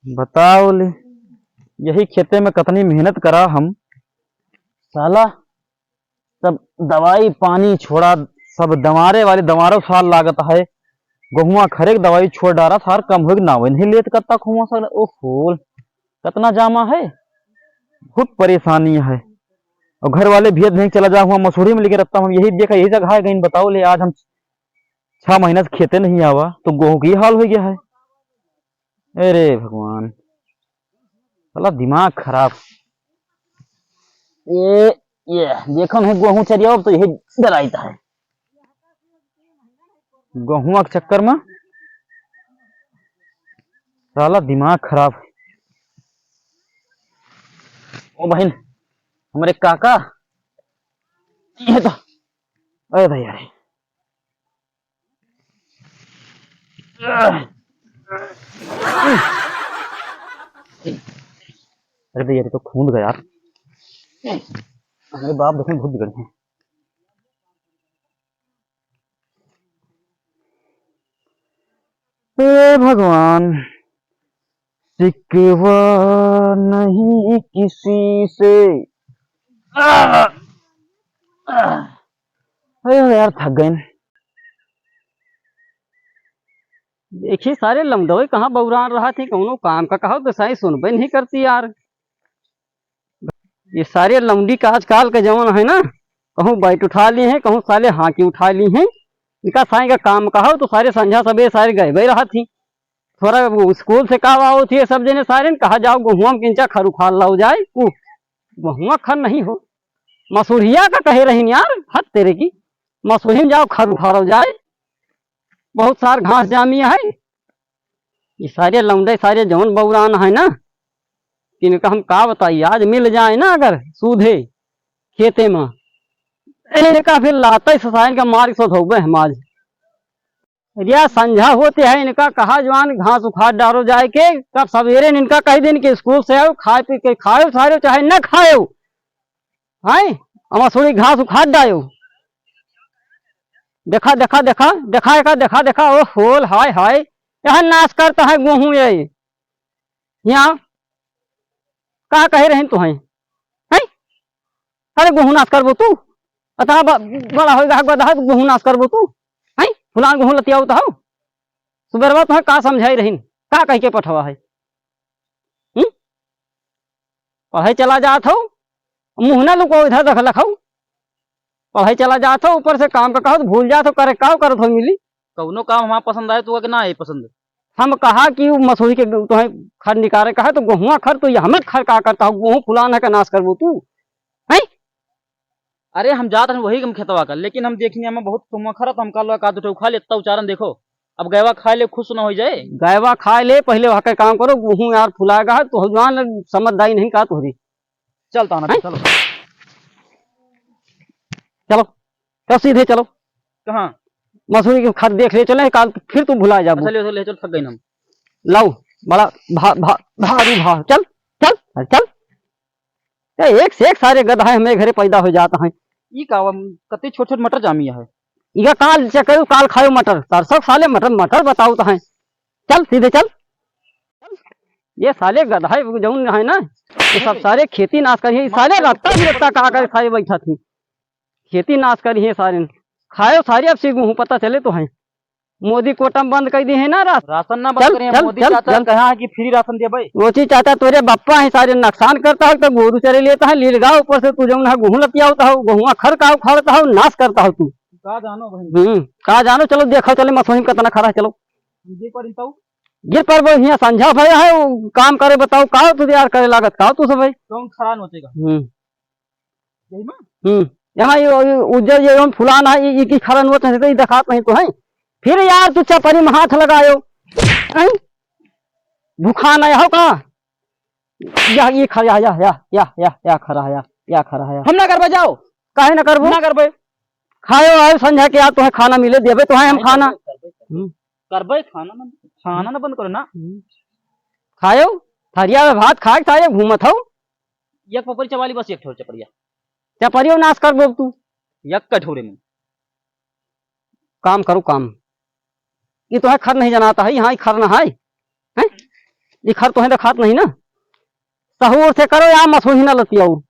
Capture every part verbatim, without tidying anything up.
बताओ ले, यही खेते में कतनी मेहनत करा हम, साला सब दवाई पानी छोड़ा, सब दवारे वाले दवारो सार लागत है। गहुआ खरे के दवाई छोड़ डारा, सार कम होइक नावे नहीं लेत कत्ता खुआ साला। ओहो, कतना जामा है, बहुत परेशानी है। और घर वाले भेज नहीं चला जा हुआ मसूरी में लेके रखता हूँ, यही देखा, यही जगह है कहीं। बताओ ले, आज हम छह महीना से खेते नहीं आवा तो गोहूं की हाल हो गया है। अरे भगवान, साला दिमाग खराब। ये, ये देखो नहीं, गोहूं चरिया तो यही डराइत है। गोहुआ के चक्कर में साला दिमाग खराब। ओ बहन, हमरे काका, ये तो, अरे भैया रे, अरे भैया, ये तो खून गया यार। अरे बाप, देखो, बहुत बिगड़ गए। हे भगवान, शिकवा नहीं किसी से। आह! आह! अरे यार, थक गए। देखी सारे लमडोई कहाँ बौरान रहत ही, कौनो काम का कहो तो साई सुनबे नहीं करती यार। ये सारे लौंडी का आजकल के जवन है ना, कहूँ बैठ उठा ली हैं, कहूँ साले हाँकी उठा ली हैं। इनका साई का काम कहो तो सारे संझा सबेरे सारे गए बे रहत ही। थोड़ा वो स्कूल से का आवत ही, सब जने सारे ने कहा, "जाओ गोहुआ में किंचा खर उखाड़ लाओ जाए।" उ गोहुआ खर नहीं हो, मसूरिया का कहे रही यार, हद तेरे की। मसूरी में जाओ खर उखाड़ो जाए, बहुत सार घास जामी है। ये सारे लौंडे सारे जौन बौरान है ना, इनका हम का बताई, आज मिल जाए ना अगर सूधे खेते में, इनका फिर लाते ससाइन का मार के सोधौबे हम आज। अरे संझा होते है इनका कहा जवान घास उखाड़ डारो जाए के, कब सवेरे इनका कह दिन के स्कूल से आओ, खाए पी के खाओ सारे, चाहे न खाओ, हैं? अमा थोड़ी घास उखाड़ डायो। देखा, देखा, देखा, देखा, एका देखा, देखा, ओ होल, हाय, हाय। यहाँ नाश करता है गोहूँ ये। यहाँ का कहे रहिन तुहैं? हैं? अरे गोहूँ नाश करबो तू? अतना ब-, बड़ा होइगा, गदहा, गोहूँ नाश करबो तू? हैं? फुलान गोहूँ लतियाओ तो हो? सुबेरवा तुहैं का समझाई रहिन? का कह के पठवा है? हम्म? पढ़े चला जात हो, मुँह ना लुको, इधर देख लखऊ। पढ़े चला जात हो, ऊपर से काम का कहो तो भूल जात हो, करे का करत हो मिली। कौनो काम हमार पसंद आए तो कि ना आए पसंद? हम कहा कि उ मसूरी के तुहैं खर निकारे कहा तो गोहुआ खर तो ये हमें खर का करता हो, गोहूँ फुलान है का नाश करबो तू, हैं? अरे हम जात रहन वही हम खेतवा का, लेकिन हम देखनी हमें बहुत सोमा खरा, तो हम कहलो का दो ठो खा ले, तब उचारन देखो, अब गैवा खाए ले खुश न हो जाए। गैवा खाए ले, पहले वहाँ का काम करो, गोहूँ यार फुलाएगा है, तो जान समझदारी नहीं का तोहरी। चल ताना, हैं? चलो। चलो, चलो सीधे चलो। कहाँ? मसूरी के खर देख ले चले, काल फिर तू भुला जाबू। अच्छा, ले, ले, चल, थक गई हम। लाओ, बड़ा भा-, भा-, भारी भा-, चल, चल, चल। ए, एक से एक सारे गदहा हमें घरे पैदा हो जात हैं। ई का, हम कते छोट छोट मटर जामी है। इका काल चकरू काल खायो मटर, तरसो साले मटर, मटर बताओ तो हैं। चल सीधे चल। ये साले गदहा जौन है ना, ये सब सारे खेती नाश करिए, ये साले रत्ता भी रत्ता का करे सारे बैठा थी। खेती नाश करिए सारे। खायो सारे अब सी गेहूँ पता चले तो हैं। मोदी कोटा में बंद कर दी है ना राशन। राशन ना बंद चल, करिए, चल, मोदी चल, चाचा चल। कहा है कि फ्री राशन देबे। मोदी चाचा तोरे बप्पा है, सारे नुकसान करता है, तो गोरू चरे लेता है, लील गाँव ऊपर से तू जौन है गोहूँ लतियावता हो, गोहुआ खर का उखाड़ता हो, नाश करता हो तू। का जानो बहन। हम्म, का जानो, चलो देखो, चले मसूरी में कितना खरा है, चलो। गिर पर तो। गिर पर वो हियाँ संझा भया है, वो काम करे बताओ, का तू यार करे लागत, का तू सब है? कौन खरा नोचेगा? हम्म। यही में? हम्म। यहाँ ये, ये उज्जर ये हम फुलान है, ये, ये की खरन वो चलते ही दिखात नहीं तो है। फिर यार तू चपरी में हाथ लगायो। हैं? भुखान आया हो का? या, ये खा, या, या, या, या, या, या खरा है, या, या खरा है, या। हम ना करबे, जाओ। काहे ना करबो? ना करबे। खायो आयो संझा के, यार तोहे खाना मिले, देबे तोहे हम खाना। करबे, करबे, करबे। हम्म। करबे खाना ना, खाना ना बंद करो ना। हम्म। खायो, थरिया में भात खा के सारे घूमत हो। एक पपरी चबाली बस, एक ठोर चपरिया। चपरियो नाश करबो तू। एक कठोरे में। काम करो काम। कि तोहे खर नहीं जनाता है, यहाँ ई खर न है, हैं? ई खर तोहे देखात नहीं ना? सहूर से करो या मसूरी न लतियाऊ।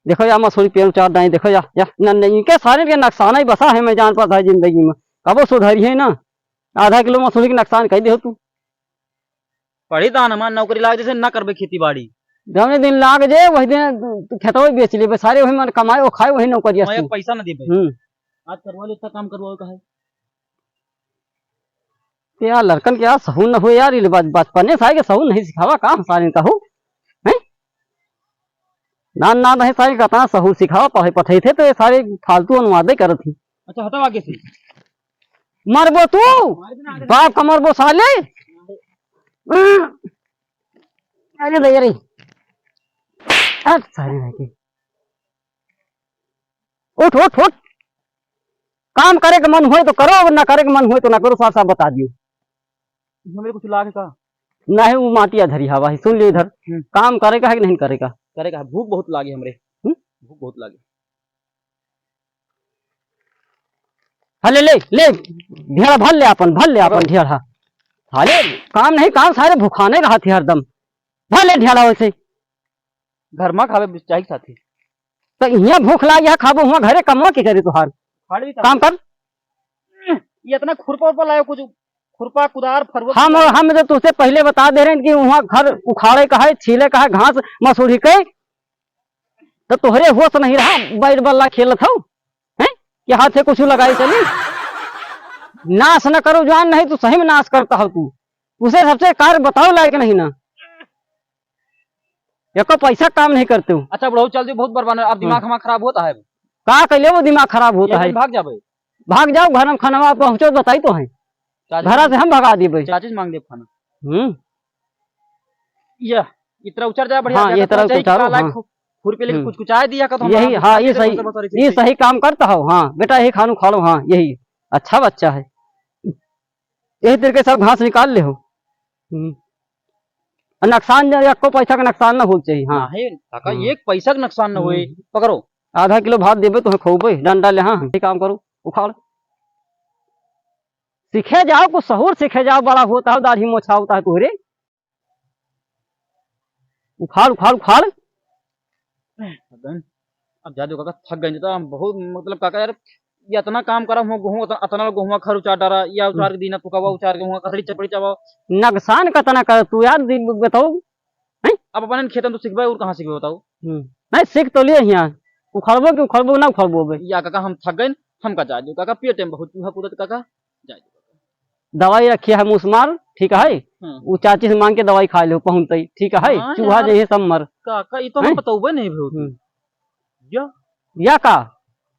देखो या मसूरी पेड़ उचार दाई, देखो या, या, न, न, इनके सारे के नुकसान ही बसा है, मैं जान पाता है जिंदगी में। कबो सुधरी है ना, आधा किलो मसूरी के नुकसान कह दे हो तू। पढ़ी दान हमार नौकरी लाग, जैसे ना करबे खेती बाड़ी। जौने दिन लाग जे, वही दिन खेतवा बेच लेबे, सारे वही मन कमाए, वो खाए, वही नौकरिया मैं से। पैसा ना देबे। हम्म। आज करवा ले, इतना काम करवाओ का है? ते यार, लड़कन के यार सहूर न हो यार, ये बच-, बचपने से आए के सहूर नहीं सिखावा, का हम सारे कहू? हैं? नान, नान रहे सारे कतना सहूर सिखावा, पढ़े पठे थे, तो ये सारे फालतू अनुवादे करत ही। अच्छा, हटाओ आगे से। मरबो तू? मार देना आगे से। बाप का मरबो साले। अरे दे रे। हट सारे रह के। उठ, उठ, उठ। काम करे के मन होए तो करो, अगर ना करे के मन होए तो ना करो, साफ साफ बता दियो। इसमें मेरे कुछ लाग है का? नहीं, वो माटी अधरी हवा है, सुन लियो इधर। हम्म। काम करे का है कि नहीं करे का? करे का है, भूख बहुत लागे हमरे। हम्म? भूख बहुत लागे। हाँ, ले, ले, ले, ढेड़ा भर ले अपन, भर ले अपन ढेड़ा। साले, काम नहीं काम, सारे भुखाने रहत है हरदम। भर ले ढेड़ा वैसे। घर मा खावे चाही साथी। तो यहाँ भूख लाग, यहाँ खाबो, हुआ घरे कमवा के करे तुहार। खाड़ भी काम कर। ये इतना खुरपा उपा लायो, कुछ खुरपा, कुदार, फरुआ, हम, कुदार। हम तो तुझसे पहले बता दे रहे हैं कि वहाँ घर उखाड़े का है, छीले का है, घास मसूरी के, तो तोहरे होश नहीं रहा, बैट बल्ला खेलत हो, हैं? कि हाथ से कुछ लगाई चली। नाश न करो जान, नहीं तो सही में नाश करता हो तू। उसे सबसे कार्य बताओ लायक नहीं ना। एको पैसा काम नहीं करते हो। अच्छा बुढ़ऊ, चल दी, बहुत बर्बाद है। अब दिमाग हमारा खराब होता है। का कैले वो दिमाग खराब होता है? भाग जाबे। भाग जाओ, घर में खाना पहुँचो, बताई तो है। चाची घरा से हम भगा दी भाई। चाची से मांग दे खाना। हम्म। यह, इतना उचर जाए, बढ़िया हाँ, जाए, ये तो तरह पहुँचाई उचारो, के हाँ। खु-, खुरपी लेके हम्म। कुछ कुचाए दिया का तो हम यही, आप हाँ, ये सही, बस, बस, बस, ये सही काम करता हो। हाँ, बेटा, यही खानू खा लो, हाँ, यही अच्छा बच्चा है। यही तरीके से सब घास निकाल ले हो। हम्म। और नुकसान जो, एको पैसा का नुकसान ना होना चाहिए। हाँ। नहीं, काका, हम्म। एक पैसा का नुकसान ना होए। हम्म। पकड़ो। आधा किलो भात देबे तो है, खूबे डंडा ले, हाँ, ये काम करो, उखाड़। सीखे जाओ, कुछ सहूर सीखे जाओ, बड़ा होता है, दाढ़ी मोछा होता है तोहरे। उखाड़, उखाड़, उखाड़। अब जा दो काका, थक गए तो हम बहुत, मतलब काका यार, ये इतना काम करा, हुआ गेहूं, अतना, अतना गेहूं खर उचार डारा, या उचार के दीना, फुकावा उचार के हुआ, कसड़ी चपड़ी चावा। नुकसान कतना कर तू यार, दी-, बताओ। हैं? अब अपन खेतन तो सीखबे, और कहाँ सीखबे बताओ? हम्म। नहीं, सीख तो लिए हियाँ। उखड़बो कि उखड़बो ना उखड़बो बे। या काका, हम थक गए, हमका जाए दो काका, पेट में बहुत चूहा कूदत काका, जाए दो काका। दवाई रखी है मुसमार, ठीक है? हाँ। उ चाची से मांग के दवाई खा लो, पहुँचते ही, ठीक है? हाँ चूहा यार। जैसे सब मर। काका, ये तो हम हैं? बतौबे नहीं भे होती। हम्म। या? या का?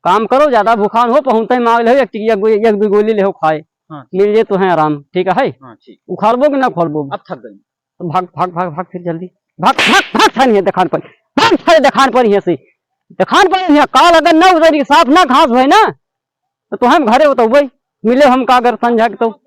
काम करो, ज्यादा भुखान हो, पहुँचते ही मांग ले, एक टिकिया गो-, एक दो गोली ले हो खाए। हाँ। मिल जे तो है आराम, ठीक है? हाँ, ठीक। उखड़बो कि ना उखड़बो? अब थक गए। तो भाग, भाग, भाग, भाग फिर जल्दी। भाग, भाग, भाग, छन है देखान पर। भाग, छन देखान पर यहाँ से। देखान पर यहाँ काल अगर ना उधर साफ ना घास होए ना, तो, तो हम घरे होता भाई। मिले हम का अगर संझा के तो।